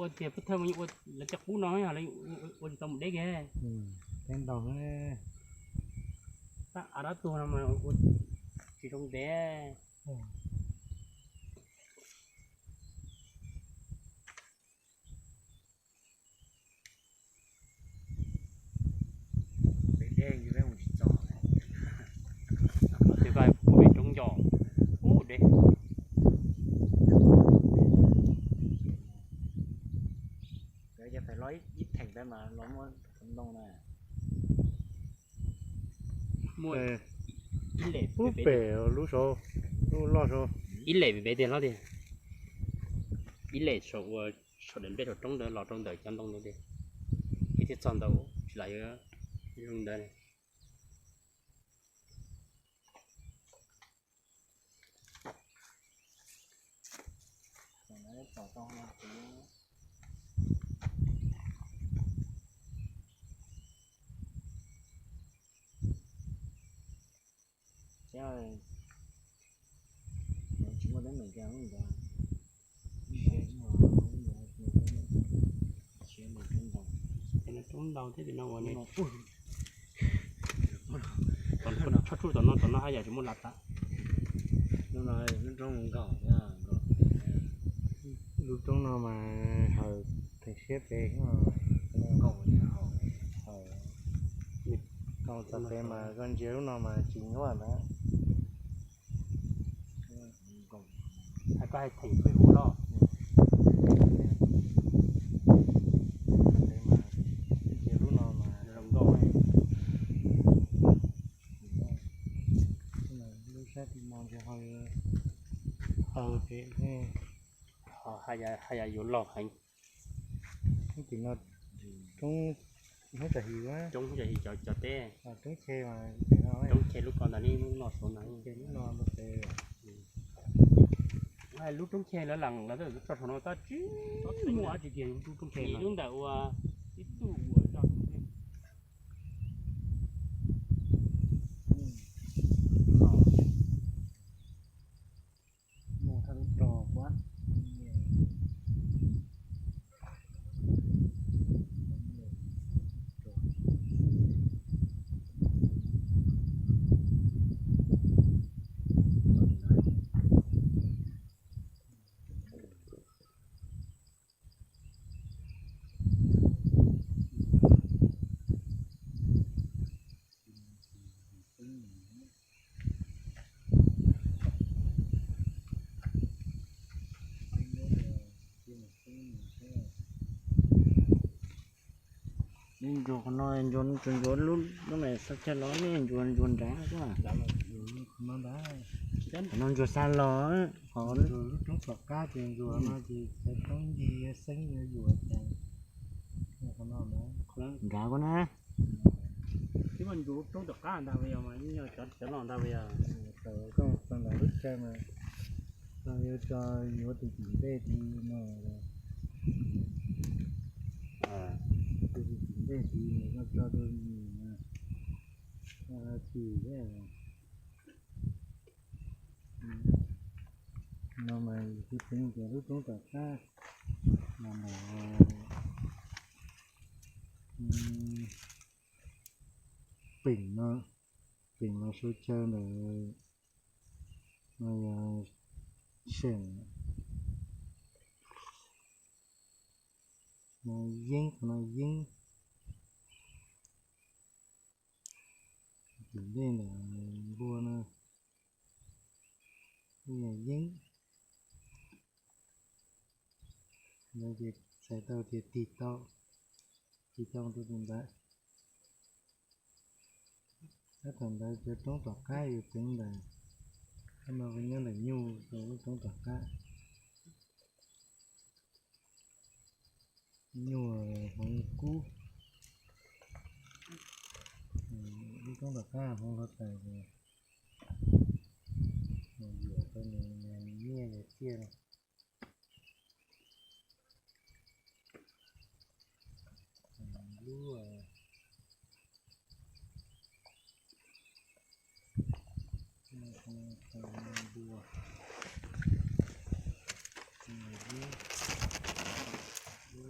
Ua tias pub thawj mus ua lawv cov qub no yog lawv ua tsis tau mus deb kiag. Teeb ntau, tab av dab tuag no mas ua tsis zoo ntev. Peb deb, peb mus tsis txog. Peb roob ncau, ub deb. Peb ces pem los ib theem peb mas los muaj ntoo na. Muaj ib lem pub pem lub saud, lub loj saud. Ib lem pem tiag hlob tiag. Ib lem saum ua saum daim nplej saum roob ntawd los rau ntawm cov ntoo ntawd tiag. Ib thiaj txog ntawd tsis lam yuav zoo ntawd. Tsis muaj teeb meem kiag. Roob ntau thiab tim no ua ne. Tshoj tsuj tom no, tom no haj yam tsis muaj lav tas. Lub roob nkaus, lub roob no mas haws theem siab pem nkaus, haws txog pem mas koj ntsia lub no mas tsis nyuaj ntag. Hais koj hais theem pem ub los. Ntsia lub no mas zoo nkauj. Lub sab tim no ntsia haws pem, haj yam yuav loj heev. Tim no roob, roob tsam his, roob tsam his cov teb, roob che, roob che lub ko ntawd, lub no saud ntawd, lub no ntawd. Lub roob che lawv lees lawv tso saum no tab tsis muaj dab tsi kiag, lub roob che lub ntawm ua ib tug ua zog. Nej ntsuas qhov no, ntsuas, ntsuas lub, lub no sab chaw los nej ntsuas, ntsuas nrad xwb. Qhov no ntsuas xa los, qhov lub roob tom qab ces ntsuas no ces cov roob ncig xeeb yuav yuam ces qhov no nrad koj na. Twb mas ntsuas lub roob tom qab ntag yog mas, cov los ntag yog. Tau ntawd lub chaw mas yuav tso yuav tus tim ntej tid no. Tus tim ntej tid koj tso rau tim thiab. No mas kuv teev tias lub roob tom qab no mas peem no, peem no sau chaw ntawm no yog seem, no yeeb, qhov no yeeb. Tim ntej ntawm npua no yog yeeb. Ntawd ces txhais tau tias tig tau, tig tau rau tus ntawd. Tab tom ntawd cov roob tom qab yus teev ntawd, no nyob ntawm nyuj rau lub roob tom qab. Nyuj hmoov kub, lub roob tom qab hmoov hluav taws, yuam rau nws nyiaj nws txiaj. Lub npua, lub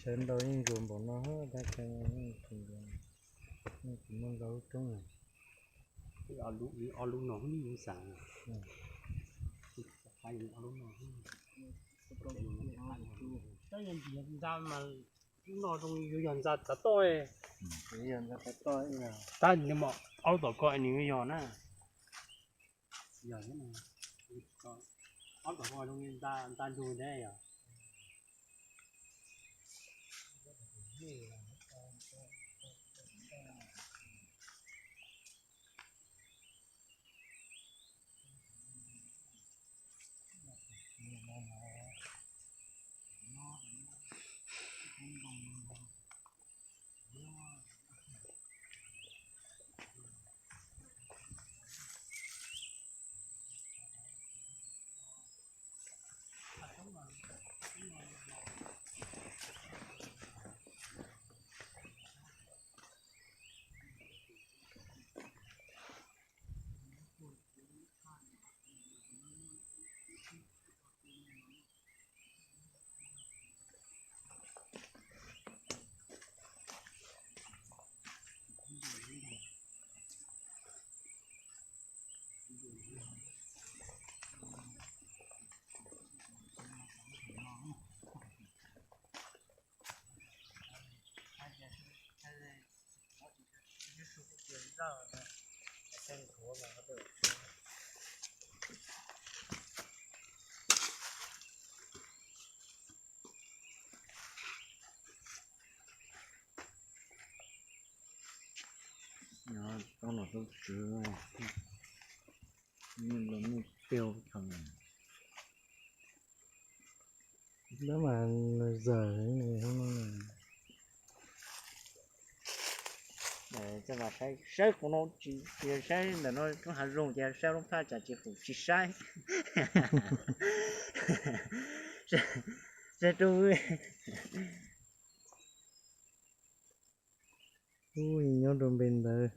Tawv ntau yeej ntsuas npaum no, tab sis yeej tsis ntsuas, yeej tsis muaj ntau lub roob lawm. Ob lub no yeej xav, ob lub no. Tab yog ntxiv ntxa mas lub no zoo yuav yog ntxa tsav toj, tab nws muaj ob lub tom ko nws yuav yog na. Ob lub tom ko zoo ntxa ntug ntag yog. Ob lub tom tswv, muaj tiag, tab mas nws zawm li no. Saib qhov no tsis, saib ntawm no roob hav zoov ces saib lub phaj tsam tsis pum tsis saib. Saib rau, ub, nyob rau npe ntawd.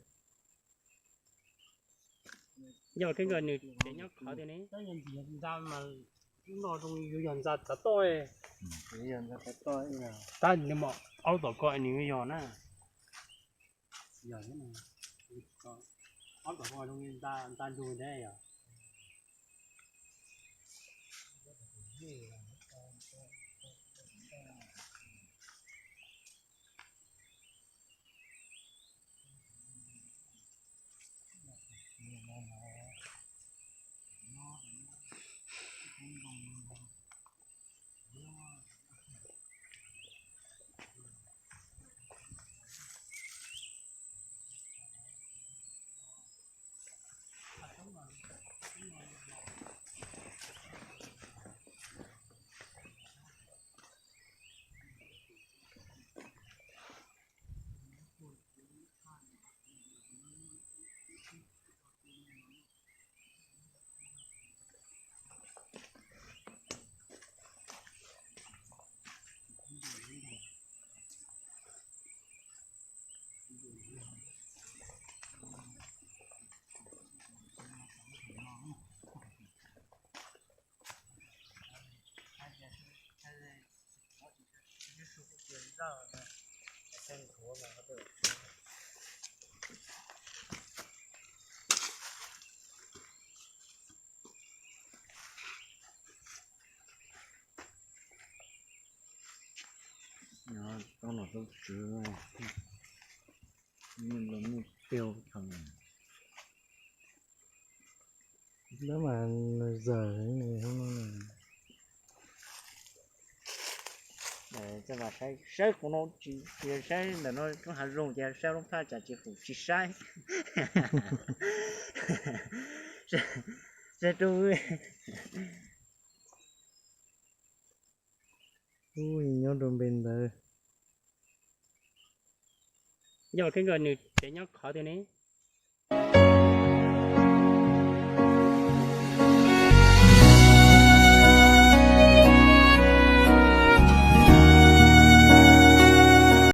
Yog kheej nkaus nws tseem nyob qhov tiag ne. Ntxa mas lub no zoo yuav yog ntxa tsav toj, tab nws muaj ob lub tom ko nws yuav yog na. Ob lub tom ko zoo ntxa ntug ntag yog. Ob lub tom tswv, muaj tiag, tab mas nws zawm li no. Saib qhov no tsis, saib ntawm no roob hav zoov ces saib lub phaj tsam tsis pum tsis saib. Saib rau, ub, nyob rau npe ntawd. Yog kheej nkaus nws tseem nyob qhov tiag ne.